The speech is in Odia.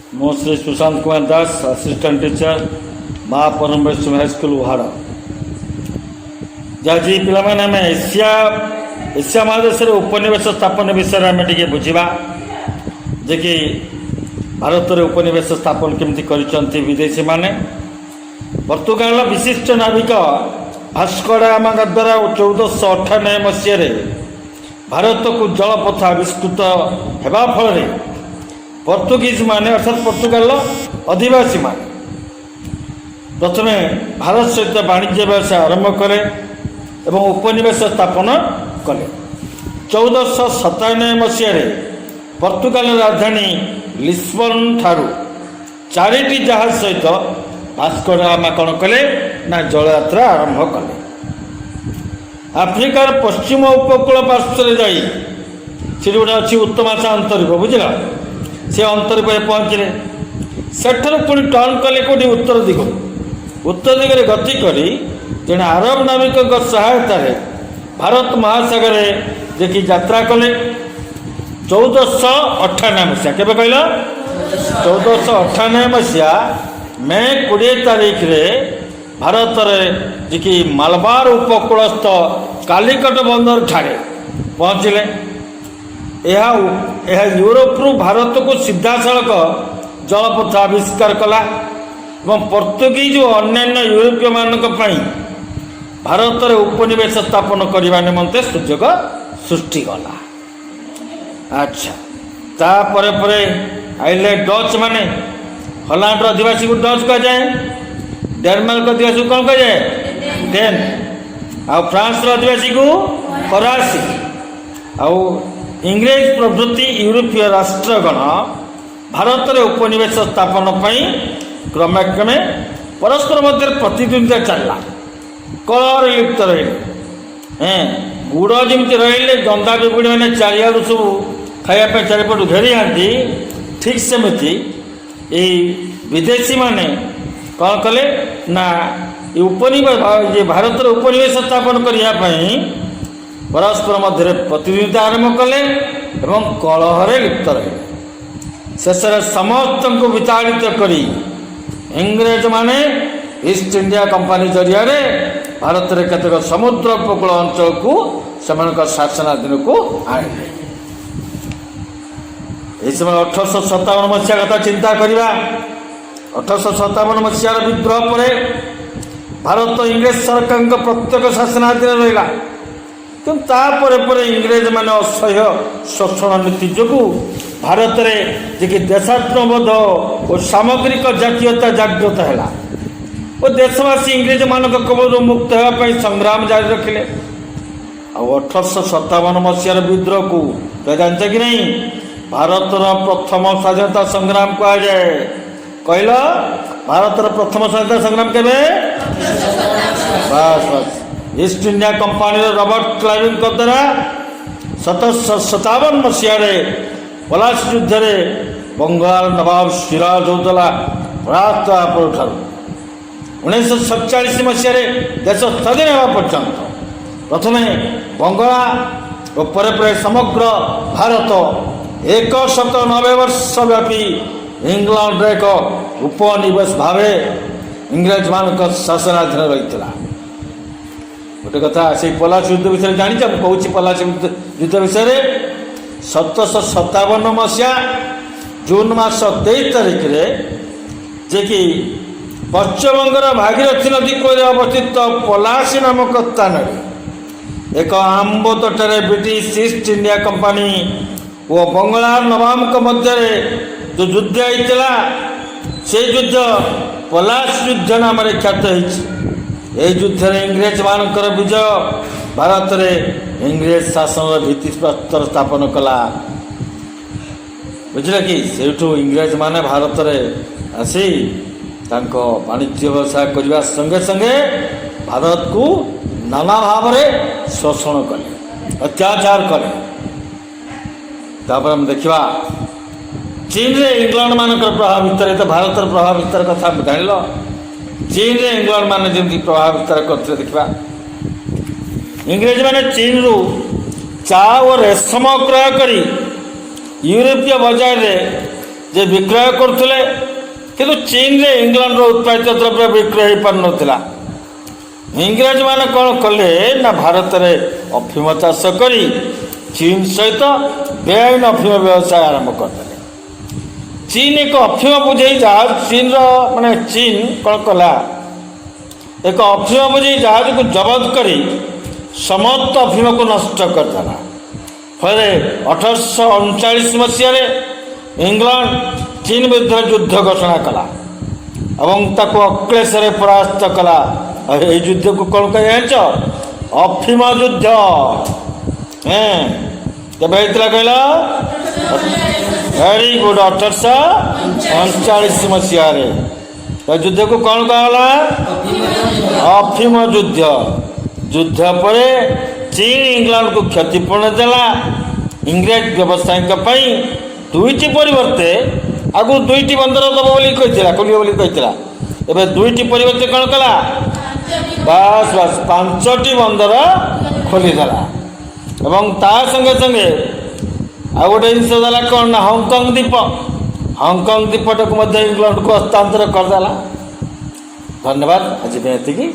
ମୁଁ ଶ୍ରୀ ସୁଶାନ୍ତ କୁମାର ଦାସ, ଆସିଷ୍ଟାଣ୍ଟ ଟିଚର, ମା ପରମେଶ୍ୱର ହାଇସ୍କୁଲ, ଉହାଡ଼। ଆଜି ପିଲାମାନେ, ଆମେ ଏସିଆ ମହାଦେଶରେ ଉପନିବେଶ ସ୍ଥାପନ ବିଷୟରେ ଆମେ ଟିକେ ବୁଝିବା ଯେ କି ଭାରତରେ ଉପନିବେଶ ସ୍ଥାପନ କେମିତି କରିଛନ୍ତି ବିଦେଶୀମାନେ। ପର୍ତ୍ତୁଗାଲର ବିଶିଷ୍ଟ ନାବିକ ଭାସ୍କୋଡାଗାମାଙ୍କ ଦ୍ୱାରା 1498 ମସିହାରେ ଭାରତକୁ ଜଳପଥ ଆବିଷ୍କୃତ ହେବା ଫଳରେ ପର୍ତ୍ତୁଗୀଜ ମାନେ, ଅର୍ଥାତ୍ ପର୍ତ୍ତୁଗାଲର ଅଧିବାସୀମାନେ ପ୍ରଥମେ ଭାରତ ସହିତ ବାଣିଜ୍ୟ ବ୍ୟବସାୟ ଆରମ୍ଭ କଲେ ଏବଂ ଉପନିବେଶ ସ୍ଥାପନ କଲେ। 1497 ମସିହାରେ ପର୍ତ୍ତୁଗାଲର ରାଜଧାନୀ ଲିସ୍ବନ ଠାରୁ ଚାରିଟି ଜାହାଜ ସହିତ ଭାସ୍କୋଡାଗାମା କ'ଣ କଲେ ନା ଜଳଯାତ୍ରା ଆରମ୍ଭ କଲେ। ଆଫ୍ରିକାର ପଶ୍ଚିମ ଉପକୂଳ ପାର୍ଶ୍ୱରେ ଯାଇ ସେଠି ଗୋଟେ ଅଛି ଉତ୍ତମାସା ଅନ୍ତରୀପ, ବୁଝିଲ? ସେ ଅନ୍ତରୀପରେ ପହଞ୍ଚିଲେ। ସେଠାରୁ ପୁଣି ଟର୍ନ କଲେ କେଉଁଠି? ଉତ୍ତର ଦିଗକୁ। ଉତ୍ତର ଦିଗରେ ଗତି କରି ଜଣେ ଆରବ ନାବିକଙ୍କ ସହାୟତାରେ ଭାରତ ମହାସାଗରରେ ଦେଖି ଯାତ୍ରା କଲେ। 1498 ମସିହା, କେବେ କହିଲ? 1498 ମସିହା ମେ 20 ତାରିଖରେ ଭାରତରେ ଯିଏକି ମାଲବାର ଉପକୂଳସ୍ଥ କାଲିକଟ ବନ୍ଦର ଠାରେ ପହଞ୍ଚିଲେ। ଏହା ୟୁରୋପରୁ ଭାରତକୁ ସିଧାସଳଖ ଜଳପଥ ଆବିଷ୍କାର କଲା ଏବଂ ପର୍ତ୍ତୁଗୀଜ ଓ ଅନ୍ୟାନ୍ୟ ୟୁରୋପୀୟମାନଙ୍କ ପାଇଁ ଭାରତରେ ଉପନିବେଶ ସ୍ଥାପନ କରିବା ନିମନ୍ତେ ସୁଯୋଗ ସୃଷ୍ଟି କଲା। ଆଚ୍ଛା, ତାପରେ ପରେ ଆଇଲେ ଡଚ୍ ମାନେ। ହଲାଣ୍ଡର ଅଧିବାସୀକୁ ଡଚ୍ କୁହାଯାଏ। ଡେନମାର୍କ ଅଧିବାସୀକୁ କ'ଣ କୁହାଯାଏ? ଡେନ୍। ଆଉ ଫ୍ରାନ୍ସର ଅଧିବାସୀକୁ ଫରାସୀ। ଆଉ ଇଂରେଜ ପ୍ରଭୃତି ୟୁରୋପୀୟ ରାଷ୍ଟ୍ରଗଣ ଭାରତରେ ଉପନିବେଶ ସ୍ଥାପନ ପାଇଁ କ୍ରମେ କ୍ରମେ ପରସ୍ପର ମଧ୍ୟରେ ପ୍ରତିଦ୍ୱନ୍ଦିତା ଚାଲିଲା। କଳହରେ ଲିପ୍ତ ରହିଲେ। ଗୁଡ଼ ଯେମିତି ରହିଲେ ଜନ୍ଦା ପିମ୍ପୁଡ଼ି ମାନେ ଚାରିଆଡ଼ୁ ସବୁ ଖାଇବା ପାଇଁ ଚାରିପଟୁ ଘେରି ଯାଆନ୍ତି, ଠିକ୍ ସେମିତି ଏଇ ବିଦେଶୀମାନେ କ'ଣ କଲେ ନା ଏ ଉପନିବେଶ, ଭାରତରେ ଉପନିବେଶ ସ୍ଥାପନ କରିବା ପାଇଁ ପରସ୍ପର ମଧ୍ୟରେ ପ୍ରତିଦ୍ୱନ୍ଦିତା ଆରମ୍ଭ କଲେ ଏବଂ କଳହରେ ଲିପ୍ତ ରହିଲେ। ଶେଷରେ ସମସ୍ତଙ୍କୁ ବିତାଡ଼ିତ କରି ଇଂରେଜମାନେ ଇଷ୍ଟ ଇଣ୍ଡିଆ କମ୍ପାନୀ ଜରିଆରେ ଭାରତରେ କେତେକ ସମୁଦ୍ର ଉପକୂଳ ଅଞ୍ଚଳକୁ ସେମାନଙ୍କ ଶାସନାଧୀନକୁ ଆଣିଲେ। ଏହି ସମୟ 1857 ମସିହା କଥା ଚିନ୍ତା କରିବା। 1857 ମସିହାର ବିଦ୍ରୋହ ପରେ ଭାରତ ଇଂରେଜ ସରକାରଙ୍କ ପ୍ରତ୍ୟକ୍ଷ ଶାସନାଧୀନରେ ରହିଲା। କିନ୍ତୁ ତାପରେ ପରେ ଇଂରେଜମାନେ ଅସହ୍ୟ ଶୋଷଣ ନୀତି ଯୋଗୁଁ ଭାରତରେ ଯେ ଦେଶାତ୍ମବୋଧ ଓ ସାମଗ୍ରିକ ଜାତୀୟତା ଜାଗ୍ରତ ହେଲା ଓ ଦେଶବାସୀ ଇଂରେଜମାନଙ୍କ କବଳରୁ ମୁକ୍ତ ହେବା ପାଇଁ ସଂଗ୍ରାମ ଜାରି ରଖିଲେ। ଆଉ 1857 ମସିହାର ବିଦ୍ରୋହକୁ ତ ଜାଣିଛ କି ନାହିଁ, ଭାରତର ପ୍ରଥମ ସ୍ୱାଧୀନତା ସଂଗ୍ରାମ କୁହାଯାଏ। କହିଲ, ଭାରତର ପ୍ରଥମ ସ୍ୱାଧୀନତା ସଂଗ୍ରାମ କେବେ? ବାସ୍ ବାସ୍। ଇଷ୍ଟ ଇଣ୍ଡିଆ କମ୍ପାନୀର ରବର୍ଟ କ୍ଲାଇଭଙ୍କ ଦ୍ୱାରା 1757 ମସିହାରେ ପଲାସି ଯୁଦ୍ଧରେ ବଙ୍ଗାଳ ନବାବ ସିରାଜଉଦ୍ଦୌଲା ପରାସ୍ତ ହେବା ପରଠାରୁ 1947 ମସିହାରେ ଦେଶ ସ୍ୱାଧୀନ ହେବା ପର୍ଯ୍ୟନ୍ତ ପ୍ରଥମେ ବଙ୍ଗଳା ଓ ପରେ ପରେ ସମଗ୍ର ଭାରତ 190 ବର୍ଷ ବ୍ୟାପୀ ଇଂଲଣ୍ଡର ଏକ ଉପନିବେଶ ଭାବେ ଇଂରେଜମାନଙ୍କ ଶାସନାଧୀନ ରହିଥିଲା। ଗୋଟେ କଥା, ସେଇ ପଲାସି ଯୁଦ୍ଧ ବିଷୟରେ ଜାଣିଛ? ମୁଁ କହୁଛି ପଲାସି ଯୁଦ୍ଧ ବିଷୟରେ। 1757 ମସିହା ଜୁନ୍ ମାସ 23 ତାରିଖରେ ଯେ କି ପଶ୍ଚିମବଙ୍ଗର ଭାଗୀରଥୀ ନଦୀ କୂଳରେ ଅବସ୍ଥିତ ପଲାସି ନାମକ ସ୍ଥାନରେ ଏକ ଆମ୍ବ ତୋଟାରେ ବ୍ରିଟିଶ ଇଷ୍ଟ ଇଣ୍ଡିଆ କମ୍ପାନୀ ଓ ବଙ୍ଗଳା ନବାବଙ୍କ ମଧ୍ୟରେ ଯେଉଁ ଯୁଦ୍ଧ ହେଇଥିଲା, ସେଇ ଯୁଦ୍ଧ ପଲାସି ଯୁଦ୍ଧ ନାମରେ ଖ୍ୟାତ ହେଇଛି। ଏହି ଯୁଦ୍ଧରେ ଇଂରେଜମାନଙ୍କର ବିଜୟ ଭାରତରେ ଇଂରେଜ ଶାସନର ଭିତ୍ତିପ୍ରସ୍ତର ସ୍ଥାପନ କଲା। ବୁଝିଲେ କି? ସେଇଠୁ ଇଂରେଜମାନେ ଭାରତରେ ଆସି ତାଙ୍କ ବାଣିଜ୍ୟ ବ୍ୟବସାୟ କରିବା ସଙ୍ଗେ ସଙ୍ଗେ ଭାରତକୁ ନାନା ଭାବରେ ଶୋଷଣ କଲେ, ଅତ୍ୟାଚାର କଲେ। ତାପରେ ଆମେ ଦେଖିବା ଚୀନରେ ଇଂଲଣ୍ଡ ମାନଙ୍କର ପ୍ରଭାବ ବିସ୍ତାର। ତ ଭାରତର ପ୍ରଭାବ ବିସ୍ତାର କଥା ଜାଣିଲ, ଚୀନରେ ଇଂଲଣ୍ଡ ମାନେ ଯେମିତି ପ୍ରଭାବ ବିସ୍ତାର କରିଥିଲେ ଦେଖିବା। ଇଂରେଜମାନେ ଚୀନରୁ ଚା ଓ ରେଶମ କ୍ରୟ କରି ୟୁରୋପୀୟ ବଜାରରେ ଯେ ବିକ୍ରୟ କରୁଥିଲେ, କିନ୍ତୁ ଚୀନରେ ଇଂଲଣ୍ଡର ଉତ୍ପାଦିତ ଦ୍ରବ୍ୟ ବିକ୍ରୟ ହୋଇପାରୁନଥିଲା। ଇଂରେଜମାନେ କ'ଣ କଲେ ନା, ଭାରତରେ ଅଫିମ ଚାଷ କରି ଚୀନ ସହିତ ବେଆଇନ ଅଫିମ ବ୍ୟବସାୟ ଆରମ୍ଭ କରିଦେଲେ। ଚୀନ ଏକ ଅଫିମ ବୋଝେଇ ଜାହାଜ, ଚୀନର ମାନେ ଚୀନ କ'ଣ କଲା, ଏକ ଅଫିମ ବୋଝେଇ ଜାହାଜକୁ ଜବତ କରି ସମସ୍ତ ଅଫିମକୁ ନଷ୍ଟ କରିଦେଲା। ଫଳରେ 1839 ମସିହାରେ ଇଂଲଣ୍ଡ ଚୀନ ବିରୁଦ୍ଧରେ ଯୁଦ୍ଧ ଘୋଷଣା କଲା ଏବଂ ତାକୁ ଅକ୍ଳେଶରେ ପରାସ୍ତ କଲା। ଆଉ ଏଇ ଯୁଦ୍ଧକୁ କ'ଣ କହି ଜାଣିଛ? ଅଫିମ ଯୁଦ୍ଧ। ହେଁ, କେବେ ହେଇଥିଲା କହିଲ? Very good, 1839 ମସିହାରେ। ଏ ଯୁଦ୍ଧକୁ କ'ଣ କୁହାଗଲା? ଅଫିମ ଯୁଦ୍ଧ। ଯୁଦ୍ଧ ପରେ ଚୀନ ଇଂଲଣ୍ଡକୁ କ୍ଷତିପୂରଣ ଦେଲା। ଇଂରେଜ ବ୍ୟବସାୟୀଙ୍କ ପାଇଁ ଦୁଇଟି ପରିବର୍ତ୍ତେ, ଆଗରୁ ଦୁଇଟି ବନ୍ଦର ଦେବ ବୋଲି କହିଥିଲା, ଖୋଲିବ ବୋଲି କହିଥିଲା, ଏବେ ଦୁଇଟି ପରିବର୍ତ୍ତେ କ'ଣ କଲା? ବାସ୍ ବାସ୍, ପାଞ୍ଚଟି ବନ୍ଦର ଖୋଲିଦେଲା। ଏବଂ ତା ସଙ୍ଗେ ସଙ୍ଗେ ଆଉ ଗୋଟେ ଜିନିଷ ଦେଲା, କ'ଣ ନା ହଂକଂ ଦ୍ୱୀପ। ହଂକଂ ଦ୍ୱୀପଟାକୁ ମଧ୍ୟ ଇଂଲଣ୍ଡକୁ ହସ୍ତାନ୍ତର କରିଦେଲା। ଧନ୍ୟବାଦ, ଆଜି ପାଇଁ ଏତିକି।